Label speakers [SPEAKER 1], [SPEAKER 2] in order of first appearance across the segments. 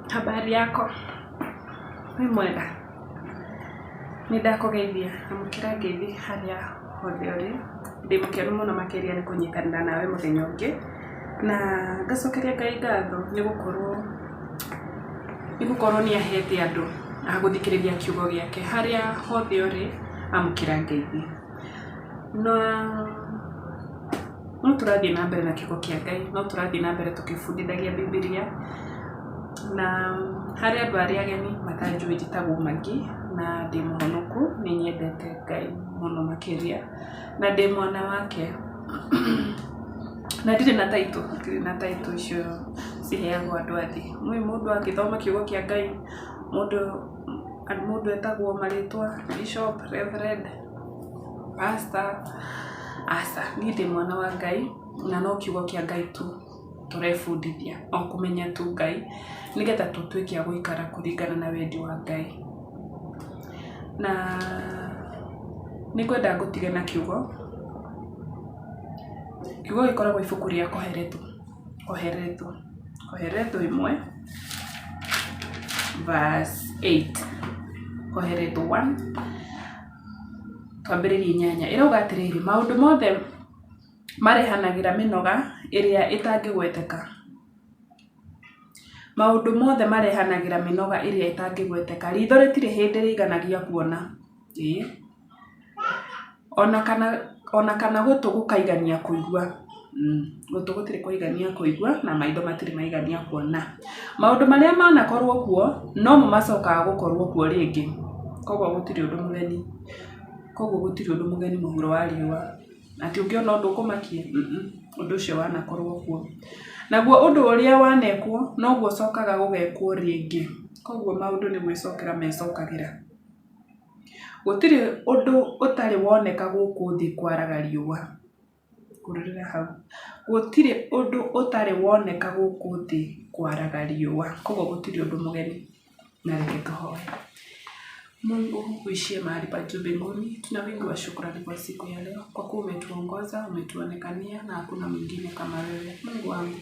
[SPEAKER 1] Habari yako? Wĩ mwega? Nĩ ndakũgeithia, amũkĩra ngeithi harĩa hothe ũrĩ. Ndĩ mũkenu mũno makĩria nĩ kũnyitanĩra nawe mũthenya ũngĩ, na ngacokeria Ngai ngatho nĩ gũkorwo nĩ ahete andũ a gũthikĩrĩria kiugo gĩake. Harĩa hothe ũrĩ, amũkĩra ngeithi. Na no tũrathiĩ na mbere na kiugo kĩa Ngai, no tũrathiĩ na mbere tũkĩbundithagia Bibilia, na harĩ andũ arĩa ageni matanjũĩ njĩtagwo Maggie na ndĩ mũhonoku, nĩ nyendete Ngai mũno makĩria, na ndĩ mwana wake. Na ndirĩ na title, ndirĩ na title icio ciheagwo andũ a thĩ. Nĩũĩ mũndũ agĩthoma kiugo kĩa Ngai, mũndũ etagwo marĩtwa, bishop, reverend, pastor, aca, niĩ ndĩ mwana wa Ngai na no kiugo kĩa Ngai tu tũrebundithia, o kũmenya tu Ngai nĩgetha tũtuĩke a gũikara kũringana na wendi wa Ngai. Na nĩ ngwenda ngũtige na kiugo, kiugo gĩkoragwo ibuku rĩa Koheletho, Koheletho, Koheletho 1 verse 8, Koheletho 1 twambĩrĩrie 8, ĩrauga atĩrĩrĩ, "Maũndũ mothe marehanagĩra mĩnoga ĩrĩa ĩtangĩgweteka. Maũndũ mothe marehanagĩra mĩnoga ĩrĩa ĩtangĩgweteka. Riitho rĩtirĩ hĩndĩ rĩiganagia kuona, ĩĩ, ona kana gũtũ gũkaigania kũigua. Gũtũ gũtirĩ kwaigania kũigua na maitho matirĩ maigania kuona. Maũndũ marĩa manakorwo kuo nomo macokaga gũkorwo kuo rĩngĩ." Koguo gũtirĩ ũndũ mũgeni, koguo gũtirĩ ũndũ mũgeni mũhuro wa riũa. Atĩ ũngĩona ũndũ ũkũmakie, ũndũ ũcio wanakorwo kuo. Naguo ũndũ ũrĩa wanekwo noguo ũcokaga gũgekwo rĩngĩ. Koguo maũndũ nĩ gwĩcokera mecokagĩra. Gũtirĩ ũndũ ũtarĩ woneka gũkũ thĩ kwaraga riũa. Ngũrũrĩra hau. Gũtirĩ ũndũ ũtarĩ woneka gũkũ thĩ kwaraga riũa. Koguo gũtirĩ ũndũ mũgeni. Na reke tũhoe. Mungu uishie mahali pa juu mbinguni, tuna wingi wa shukrani kwa siku ya leo, kwa kuwa umetuongoza, umetuonekania na hakuna mwingine kama wewe. Mungu wangu,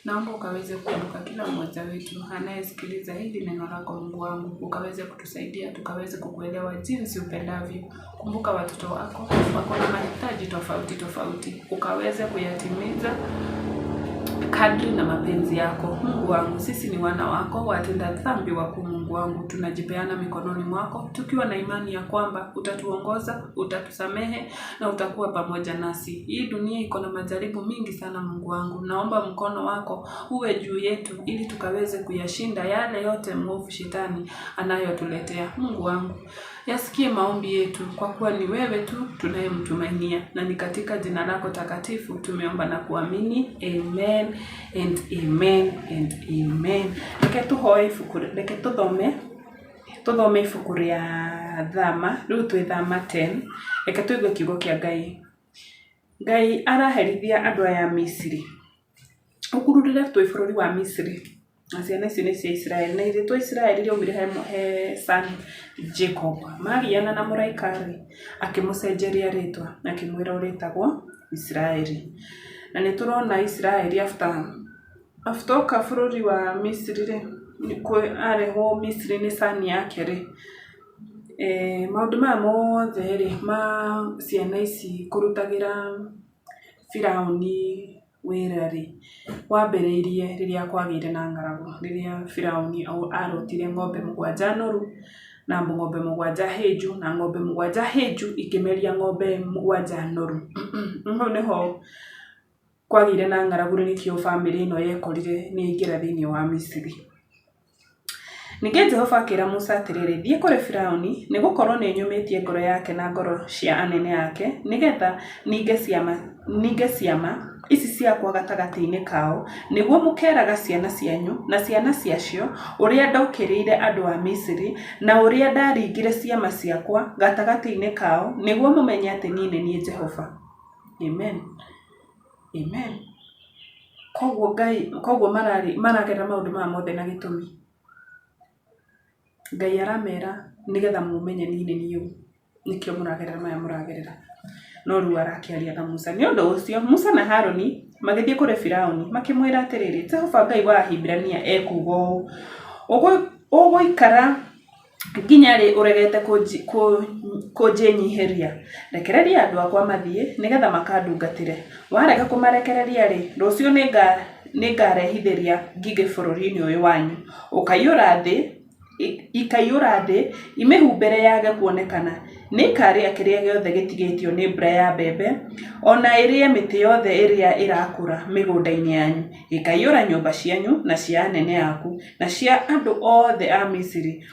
[SPEAKER 1] naomba ukaweze kukumbuka kila mmoja wetu anayesikiliza hili neno lako. Mungu wangu, ukaweze kutusaidia tukaweze kukuelewa jinsi upendavyo. Kumbuka watoto wako wako na mahitaji tofauti tofauti, ukaweze kuyatimiza kadri na mapenzi yako. Mungu wangu, sisi ni wana wako, watenda dhambi wakuu. Mungu wangu, tunajipeana mikononi mwako tukiwa na imani ya kwamba utatuongoza, utatusamehe na utakuwa pamoja nasi. Hii dunia iko na majaribu mingi sana. Mungu wangu, naomba mkono wako uwe juu yetu ili tukaweze kuyashinda yale yote mwovu shetani anayotuletea. Mungu wangu, yasikie maombi yetu, kwa kuwa ni wewe tu tunayemtumainia, na ni katika jina lako takatifu tumeomba na kuamini. Amen and amen and amen. Reke tũhoe ibuku, reke tũthome ibuku rĩa Thama, rĩu twĩ Thama 10. Reke tũigue kiugo kĩa Ngai. Ngai araherithia andũ aya Misiri. Ũkururĩre twĩ bũrũri wa Misiri na ciana ici nĩ cia Isiraeli, na rĩtwa Isiraeli rĩaumire he son Jacob. Magiana na mũraika rĩ, akĩmũcenjeria rĩtwa, akĩmwĩra ũrĩtagwo Isiraeli. Na nĩ tũrona Isiraeli after oka bũrũri wa Misiri rĩ, arehwo Misiri nĩ son yake rĩ, maũndũ maya mothe rĩ, ma ciana ici kũrutagĩra Firaũni wĩra rĩ, wambĩrĩirie rĩrĩa kwagĩire na ng'aragu, rĩrĩa Firaũni arotire ng'ombe 7 noru na ng'ombe 7 hĩnju, na ng'ombe 7 hĩnju ikĩmeria ng'ombe 7 noru. Hau nĩho kwagĩire na ng'aragu na nĩkĩo bamĩrĩ ĩno yekorire nĩ yaingĩra thĩiniĩ wa Misiri. Ningĩ Jehova akĩra Musa atĩrĩ, "Thiĩ kũrĩ Firaũni, nĩgũkorwo nĩnyũmĩtie ngoro yake na ngoro cia anene ake, nĩgeetha ninge ciama ici ciakwa gatagatĩ-inĩ kao, nĩguo mũkeeraga ciana cianyu na ciana ciacio ũrĩa ndokĩrĩire andũ a Misiri, na ũrĩa ndaringire ciama ciakwa gatagatĩ-inĩ kao, nĩguo mũmenye atĩ niĩ nĩ niĩ Jehova." Amen. Amen. Koguo Ngai, koguo maragerera maũndũ maya mothe na gĩtũmi. Ngai aramera nĩgetha mũmenye niĩ nĩ niĩ ũ. Nĩkĩo mũragerera maya mũragerera. No rĩu arakĩaria na Musa. Nĩ ũndũ ũcio Musa na Harũni magĩthiĩ kũrĩ Firaũni makĩmwĩra atĩrĩrĩ, "Jehova Ngai wa Ahibirania ekuuga ũũ: Ũgũikara nginya rĩ ũregete kũnjĩnyihĩria? Rekereria andũ akwa mathiĩ, nĩgeetha makandungatĩre. Warega kũmarekereria-rĩ, rũciũ nĩngarehithĩria ngigĩ bũrũri-inĩ ũyũ wanyu. Ũkaiyũra thĩ ikaiyũra thĩ imĩhumbĩre yage kuonekana. Nĩikarĩa kĩrĩa gĩothe gĩtigĩtio nĩ mbura ya mbembe, o na ĩrĩe mĩtĩ yothe ĩrĩa ĩrakũra mĩgũnda-inĩ yanyu. Ikaiyũra nyũmba cianyu na cia anene aku, na cia andũ othe a Misiri,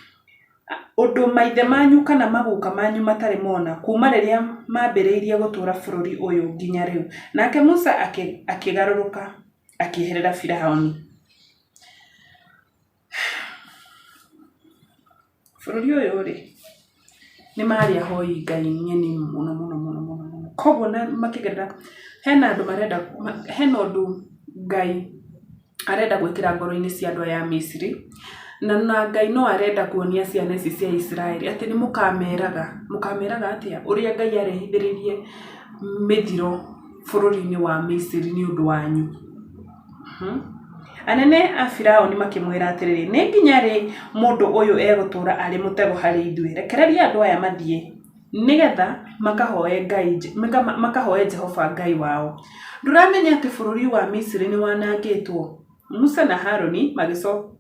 [SPEAKER 1] ũndũ maithe manyu kana maguka manyu matarĩ mona kuuma rĩrĩa maambĩrĩirie gũtũũra bũrũri ũyũ nginya rĩu. Nake Musa akĩgarũrũka akĩeherera Firaũni. Bũrũri ũyũ rĩ, nĩ marĩ ahoi Ngai ng'eni mũno mũno mũno mũno mũno. Koguo ona makĩgerera, hena andũ marenda, hena ũndũ Ngai arenda gwĩkĩra ngoro-inĩ cia andũ aya a Misiri, na Ngai no arenda kuonia ciana ici cia Isiraeli atĩ nĩ mũkameraga, mũkameraga atĩa? Ũrĩa Ngai arehithĩrĩirie mĩthiro bũrũri-inĩ wa Misiri nĩ ũndũ wanyu. Anene a Firaũni makĩmwĩra atĩrĩ, Nĩ nginya rĩ mũndũ ũyũ egũtũũra arĩ mũtego harĩ ithuĩ? Rekereria andũ aya mathiĩ, nĩgeetha makahooe Jehova Ngai wao. Ndũramenya atĩ bũrũri wa Misiri nĩwanangĩtwo? Musa na Harũni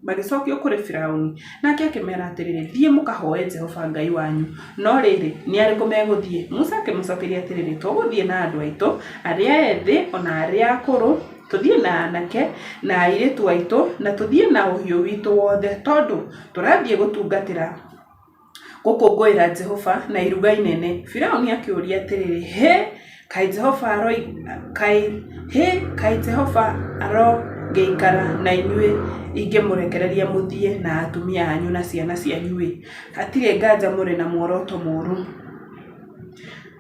[SPEAKER 1] magĩcookio kũrĩ Firaũni, nake akĩmeera atĩrĩ, Thiĩ mũkahooe Jehova Ngai wanyu. No rĩrĩ, nĩ arĩkũ megũthiĩ? Musa akĩmacookeria atĩrĩ, Tũgũthiĩ na andũ aitũ arĩa ethĩ o na arĩa akũrũ, tũthiĩ na aanake na airĩtu aitũ, na tũthiĩ na ũhiũ witũ wothe, tondũ tũrathiĩ gũtungatĩra gũkũngũĩra Jehova na iruga inene. Firaũni akĩũria atĩrĩ, Hĩ! Kaĩ Jehova kaĩ, hĩ, kaĩ Jehova arogĩikara na inyuĩ ingĩmũrekereria mũthiĩ na atumia anyu na ciana cianyu-ĩ! Hatirĩ nganja mũrĩ na muoroto mũũru.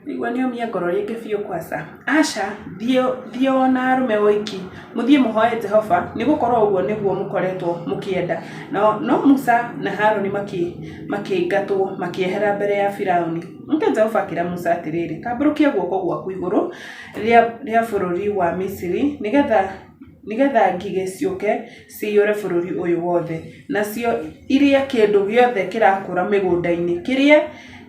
[SPEAKER 1] Ndaigua nĩomia ngoro rĩngĩ biũ kwaca. Aca, thiĩ o na arũme oiki, mũthiĩ mũhoe Jehova, nĩ gũkorũo ũguo nĩguo mũkoretwo mũkĩenda. No Musa na Haruni makĩingatwo makĩehera mbere ya Firauni. Nake Jehova akĩra Musa atĩrĩ, Tambũrũkia guoko gwaku igũrũ rĩa bũrũri wa Misiri, nĩgetha ngigĩ ciũke ciyũre bũrũri ũyũ wothe, nacio irĩe kĩndũ gĩothe kĩrakũra mĩgũnda-inĩ,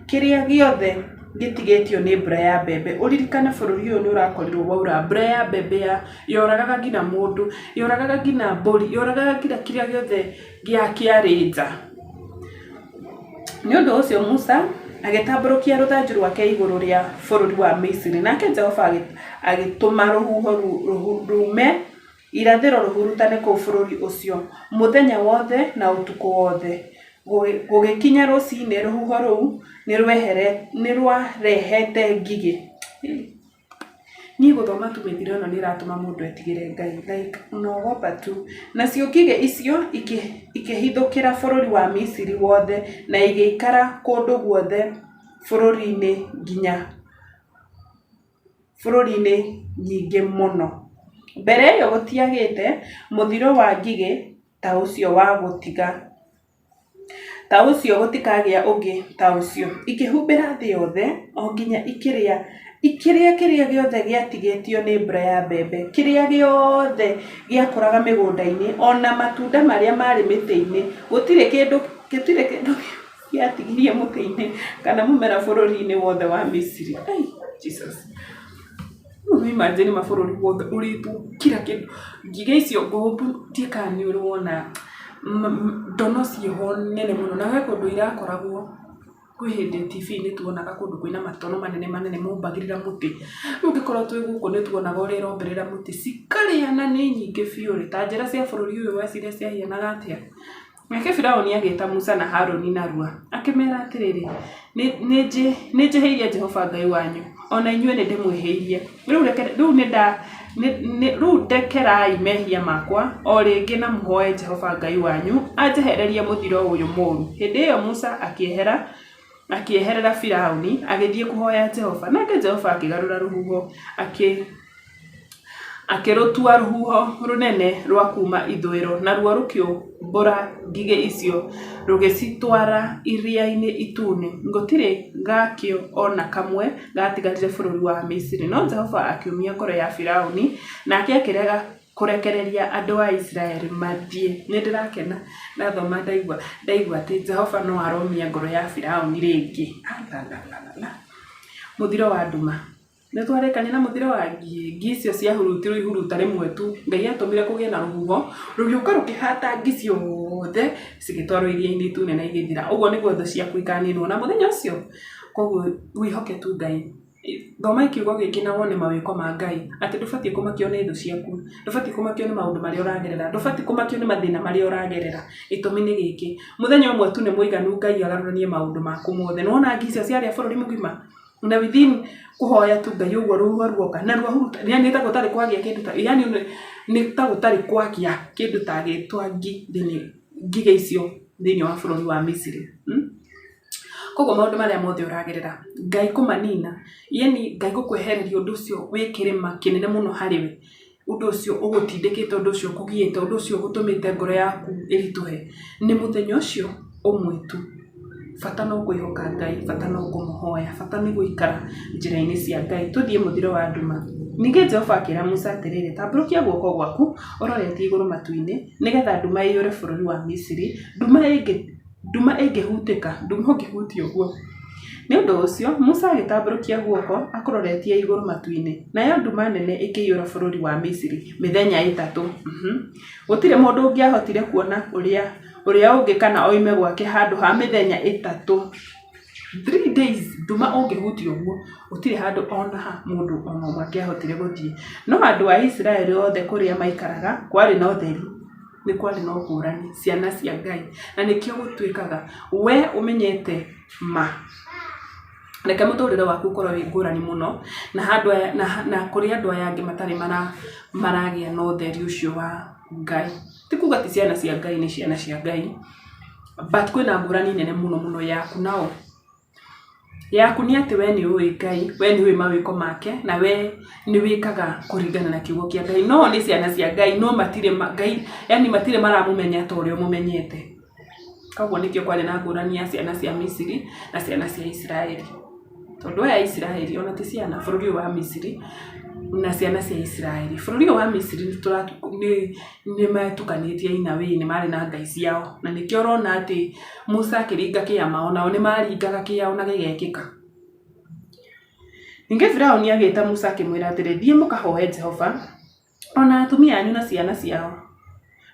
[SPEAKER 1] kĩrĩa gĩothe gĩtigĩtio nĩ mbura ya mbembe. Ũririkane bũrũri ũyũ nĩ ũrakorirwo waura mbura ya mbembe yoragaga nginya mũndũ, yoragaga nginya mbũri, yoragaga nginya kĩrĩa gĩothe kĩarĩ nja. Nĩ ũndũ ũcio Musa agĩtambũrũkia rũthanju rwake igũrũ rĩa bũrũri wa Misiri, nake Jehova agĩtũma rũhuho ruume irathĩro rũhurutane kũu bũrũri ũcio mũthenya wothe na ũtukũ wothe. Gũgĩkinya rũcinĩ, rũhuho rũu nĩ rwarehete ngigĩ. Niĩ gũthoma tu mĩthiro ĩno nĩ ĩratũma mũndũ etigĩre Ngai, like unaogopa tu. Nacio ngigĩ icio ikĩhithũkĩra bũrũri wa Misiri wothe na igĩikara kũndũ guothe bũrũri-inĩ nginya bũrũri-inĩ nyingĩ mũno. Mbere ĩyo gũtiagĩte mũthiro wa ngigĩ ta ũcio wa gũtiga ta ũcio gũtikagĩa ũngĩ ta ũcio. Ikĩhumbĩra thĩ yothe o nginya ikĩrĩa ikĩrĩa kĩrĩa gĩothe gĩatigĩtio nĩ mbura ya mbembe, kĩrĩa gĩothe gĩakũraga mĩgũnda-inĩ, o na matunda marĩa maarĩ mĩtĩ-inĩ. Gũtirĩ kĩndũ gũtirĩ kĩndũ gĩatigirie mũtĩ-inĩ kana mũmera bũrũri-inĩ wothe wa Misiri. Jesus. Rĩu nĩ imagine mabũrũri wothe ũrĩtwo kila kĩndũ. Ngigĩ icio ngũmbu ndiũĩ kana nĩ ũrĩ wona ndono ciĩho nene mũno na he kũndũ irakoragwo, kwĩ hĩndĩ TV-inĩ tuonaga kũndũ kwĩna matono manene manene mombagĩrĩra mũtĩ. Rĩu ũngĩkorwo twĩ gũkũ nĩ tuonaga ũrĩa ĩrombĩrĩra mũtĩ cikarĩa na nĩ nyingĩ biũ rĩ, ta njĩra cia bũrũri ũyũ weciria ciahianaga atĩa? Nake Firaũni agĩĩta Musa na Harũni narua, akĩmeera atĩrĩ, Nĩnjĩhĩirie Jehova Ngai wanyu, o na inyuĩ nĩndĩmwĩhĩirie. Rĩu ndekerai mehia makwa o rĩngĩ na mũhooe Jehova Ngai wanyu anjehererie mũthiro ũyũ mũũru. Hĩndĩ ĩyo Musa akĩeherera Firaũni, agĩthiĩ kũhooya Jehova. Nake Jehova akĩgarũra rũhuho, Akĩrũtua rũhuho rũnene rwa kuuma ithũĩro, naruo rũkĩũmbũra ngigĩ icio rũgĩcitwara Iria-inĩ Itune. Gũtirĩ gakĩo o na kamwe gaatigarire bũrũri wa Misiri. No Jehova akĩũmia ngoro ya Firaũni, nake akĩrega. kũrekereria andũ a Isiraeli mathiĩ. Nĩ ndĩrakena ndathoma ndaigua ndaigua atĩ Jehova no aromia ngoro ya Firaũni rĩngĩ. Alalalala. Mũthiro wa nduma. Nĩ twarĩkania na mũthiro wa ngi. Ngi icio ciahurutirwo ihuruta rĩmwe tu. Ngai atũmire kũgĩe na rũhuho, rũgĩũka rũkĩhata ngi ciothe, cigĩtwarwo iria-inĩ itune na igĩthira. Ũguo nĩguo thũ ciaku ikaninwo na mũthenya ũcio. Koguo wĩhoke tu Ngai. Thoma kiugo gĩkĩ na wone mawĩko ma Ngai, atĩ ndũbatiĩ kũmakio nĩ thũ ciaku, ndũbatiĩ kũmakio nĩ maũndũ marĩa ũragerera, ndũbatiĩ kũmakio nĩ mathĩna marĩa ũragerera. Gĩtũmi nĩ gĩkĩ, mũthenya ũmwe tu nĩ mũiganu Ngai agarũranie maũndũ maku mothe. Nĩ wona ngi icio ciarĩa bũrũri mũgima? Na within kũhoya tu Ngai ũguo rũhuho ruoka, na rwahuruta, yani nĩ ta gũtarĩ kwagĩa kĩndũ ta, yani nĩ ta gũtarĩ kwagĩa kĩndũ ta gĩtwa ngi thĩinĩ, ngigĩ icio thĩinĩ wa bũrũri wa Misiri. Koguo maũndũ marĩa mothe ũragerera, Ngai kũmanina, yani Ngai gũkwehereria ũndũ ũcio wĩ kĩrĩma kĩnene mũno harĩ we, ũndũ ũcio ũgũtindĩkĩte, ũndũ ũcio ũkũgiĩte, ũndũ ũcio ũtũmĩte ngoro yaku ĩritũhe, nĩ mũthenya ũcio ũmwe tu. Bata no kwĩhoka Ngai, bata no kũmũhoya, bata nĩ gũikara njĩra-inĩ cia Ngai. Tũthiĩ mũthiro wa nduma. Ningĩ Jehova akĩra Musa atĩrĩrĩ, tambũrũkia guoko gwaku ũroretie igũrũ matu-inĩ, nĩgetha nduma ĩiyũre bũrũri wa Misiri, nduma ĩngĩ nduma ĩngĩhutĩka, nduma ũngĩhutia ũguo. Nĩ ũndũ ũcio, Musa agĩtambũrũkia guoko akũroretie igũrũ matu-inĩ, nayo nduma nene ĩkĩiyũra bũrũri wa Misiri mĩthenya ĩtatũ. Gũtirĩ mũndũ ũngĩahotire kuona ũrĩa ũrĩa ũngĩ kana oime gwake handũ ha mĩthenya ĩtatũ. 3 days nduma ũngĩhutia ũguo, gũtirĩ handũ ona ha mũndũ ona ũmwe angĩahotire gũthiĩ. No andũ a Isiraeli othe kũrĩa maikaraga kwarĩ na ũtheri, nĩ kwarĩ na ũkũrani, ciana cia Ngai. Na nĩkĩo gũtuĩkaga we ũmenyete ma, reke mũtũrĩre waku ũkorwo wĩ ngũrani mũno na handũ aya, na kũrĩ andũ aya angĩ matarĩ maragĩa na ũtheri ũcio wa Ngai. Ti kuga ti ciana cia Ngai nĩ ciana cia Ngai, but kwĩna ngũrani nene mũno mũno yaku nao. Yaku nĩ atĩ we nĩ ũĩ Ngai, we nĩ ũĩ mawĩko make, na we nĩ wĩkaga kũringana na kiugo kĩa Ngai. No nĩ ciana cia Ngai, no matirĩ Ngai, yani matirĩ maramũmenya ta ũrĩa ũmũmenyete. Koguo nĩkĩo kwarĩ na ngũrani ya ciana cia Misiri na ciana cia Isiraeli. Tondũ aya a Isiraeli ona ti ciana, bũrũri ũyũ wa Misiri na ciana cia Isiraeli. Bũrũri ũyũ wa Misiri nĩ metukanĩtie in a way, nĩ marĩ na ngai ciao. Na nĩkĩo ũrona atĩ Musa akĩringa kĩama onao nĩ maringaga kĩao na gĩgekĩka. Ningĩ Firaũni agĩĩta Musa akĩmwĩra atĩrĩ, Thiĩ mũkahoe Jehova, o na atumia anyu na ciana ciao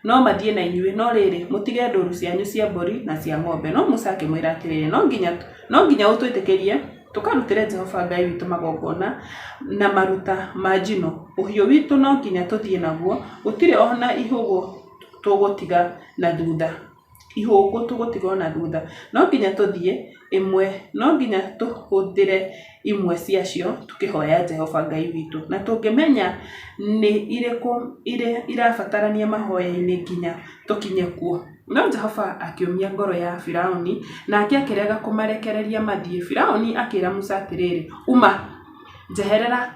[SPEAKER 1] no mathiĩ na inyuĩ, no rĩrĩ, mũtige ndũũru cianyu cia mbũri na cia ng'ombe. No Musa akĩmwĩra atĩrĩ, No nginya ũtwĩtĩkĩrie tũkarutĩre Jehova Ngai witũ magongona na maruta ma njino. Ũhiũ witũ no nginya tũthiĩ naguo, gũtirĩ o na ihũgũ tũgũtiga na thutha. Ihũngũ tũgũtiga o na thutha. No nginya tũthiĩ ĩmwe, no nginya tũhũthĩre imwe ciacio tũkĩhoya Jehova Ngai witũ. Na tũngĩmenya nĩ irĩkũ irabatarania mahoya-inĩ nginya tũkinye kuo. No Jehova akĩũmia ngoro ya Firaũni, nake akĩrega kũmarekereria mathiĩ. Firaũni akĩĩra Musa atĩrĩ, Uma! Njeherera!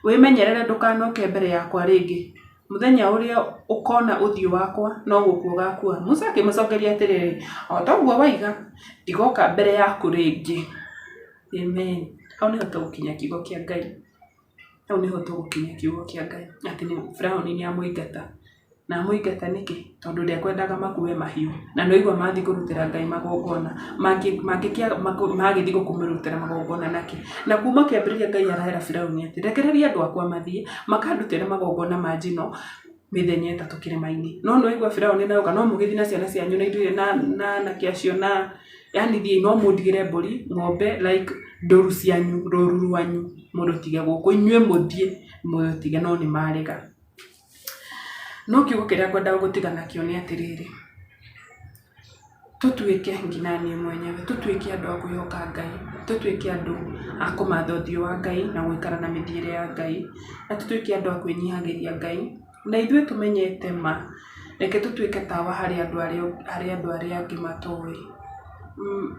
[SPEAKER 1] Wĩmenyerere ndũkanoke mbere yakwa rĩngĩ. Mũthenya ũrĩa ũkoona ũthiũ wakwa, no gũkua ũgaakua. Musa akĩmũcookeria atĩrĩ, O ta ũguo woiga, ndigoka mbere yaku rĩngĩ. Amen. Hau nĩho tũgũkinyia kiugo kĩa Ngai. Hau nĩho tũgũkinyia kiugo kĩa Ngai. Atĩ Firaũni nĩ amũingata. Na amũingata nĩkĩ? Tondũ ndekwendaga makue mahiũ. Na nĩ waigua mathiĩ kũrutĩra Ngai magongona, magĩthiĩ kũmũrutĩra magongona nakĩ? Na kuma kĩambĩrĩria Ngai arera Firaũni atĩ, rekereria andũ akwa mathiĩ, makandutĩre magongona ma njino mĩthenya ĩtatũ kĩrĩma-inĩ. No nĩ waigua Firaũni nĩ no mũgĩthiĩ na ciana cianyu na indo na anake acio na yani thiĩi no mũndigĩre mbũri, ng'ombe like ndũru cianyu, rũru rwanyu mũrũtige gũkũ, inyuĩ mũthiĩ mũrũtige no nĩ marega. No kiugo kĩrĩa ngwendaga gũtiga nakĩo nĩ atĩrĩrĩ, tũtuĩke nginya niĩ mwenyewe, tũtuĩke andũ a kwĩhoka Ngai, tũtuĩke andũ a kũmatha ũthiũ wa Ngai na gũikara na mĩthiĩre ya Ngai, na tũtuĩke andũ a kwĩnyihagĩria Ngai, na ithuĩ tũmenyete ma, reke tũtuĩke tawa harĩ andũ arĩa angĩ matoĩ.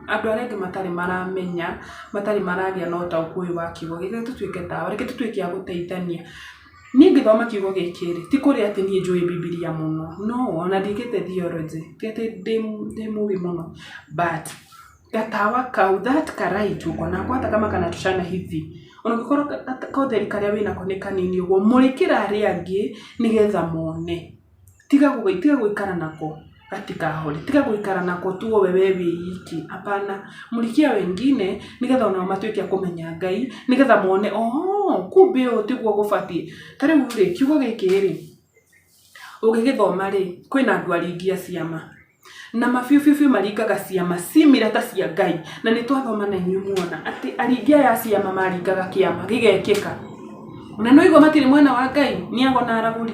[SPEAKER 1] Andũ arĩa angĩ matarĩ maramenya, matarĩ maragĩa na ũtaũku ũyũ wa kiugo, reke tũtuĩke tawa, reke tũtuĩke a gũteithania. Niĩ ngĩthoma kiugo gĩkĩ rĩ, ti kũrĩa atĩ niĩ njũĩ Bibilia mũno, no ona ndiĩkĩte theology, ti atĩ ndĩ mũgĩ mũno, but gatawa kau, that ka light uko nako hata kama kanatoshana hivi, Ona ũngĩkorwo kaũtheri karĩa wĩnako nĩ kanini ũguo, mũrĩkĩra arĩa angĩ nĩgetha mone. Tiga gũikara nako gatikahore, tiga gũikara nako tu we wĩ iki, hapana. Mulikia wengine nĩgetha onao matuĩke a kũmenya Ngai, nĩgetha mone ohoo kumbe ũũ tiguo gũbatiĩ. Ta rĩu rĩ, kiugo gĩkĩ rĩ, ũgĩgĩthoma rĩ, kwĩna andũ aringi a ciama. Na ma biũ biũ biũ maringaga ciama similar ta cia Ngai. Na nĩ twathoma na inyuĩ muona atĩ aringi aya a ciama maringaga kĩama gĩgekĩka. Na nĩ waigua matirĩ mwena wa Ngai, nĩ ago na aragũri.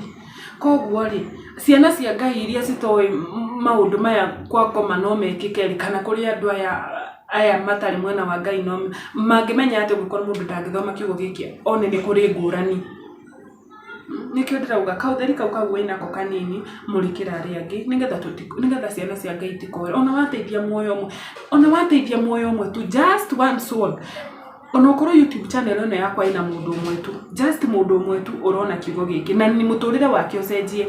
[SPEAKER 1] Koguo rĩ, ciana cia Ngai iria citoĩ maũndũ maya kwa ngoma no mekĩke rĩ, kana kũrĩ andũ aya aya matarĩ mwena wa Ngai no mangĩmenya atĩa ũngĩkorwo mũndũ ndangĩthoma kiugo gĩkĩ one nĩ kũrĩ ngũrani. Nĩkĩo ndĩrauga kaũtheri kau kau wĩnako kanini mũrĩkĩra arĩa angĩ nĩgetha nĩgetha ciana cia Ngai itikore. Ona wateithia muoyo ũmwe, ona wateithia muoyo ũmwe tu, just one soul, ona ũkorwo YouTube channel ĩno yakwa ĩna mũndũ ũmwe tu, just mũndũ ũmwe tu ũrona kiugo gĩkĩ na mũtũrĩre wake ũcenjie,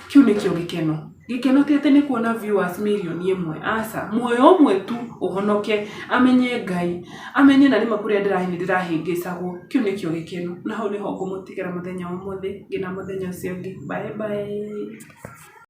[SPEAKER 1] kĩu nĩkĩo gĩkeno. Gĩkeno ti atĩ nĩ kuona viewers mirioni ĩmwe, aca. Muoyo ũmwe tu ũhonoke, amenye Ngai, amenye na nĩma kũrĩa ndĩrathiĩ nĩ ndĩrahĩngĩcagwo, kĩu nĩkĩo gĩkeno. Na hau nĩho ngũmũtigĩra mũthenya wa ũmũthĩ nginya mũthenya ũcio ũngĩ. Bye bye.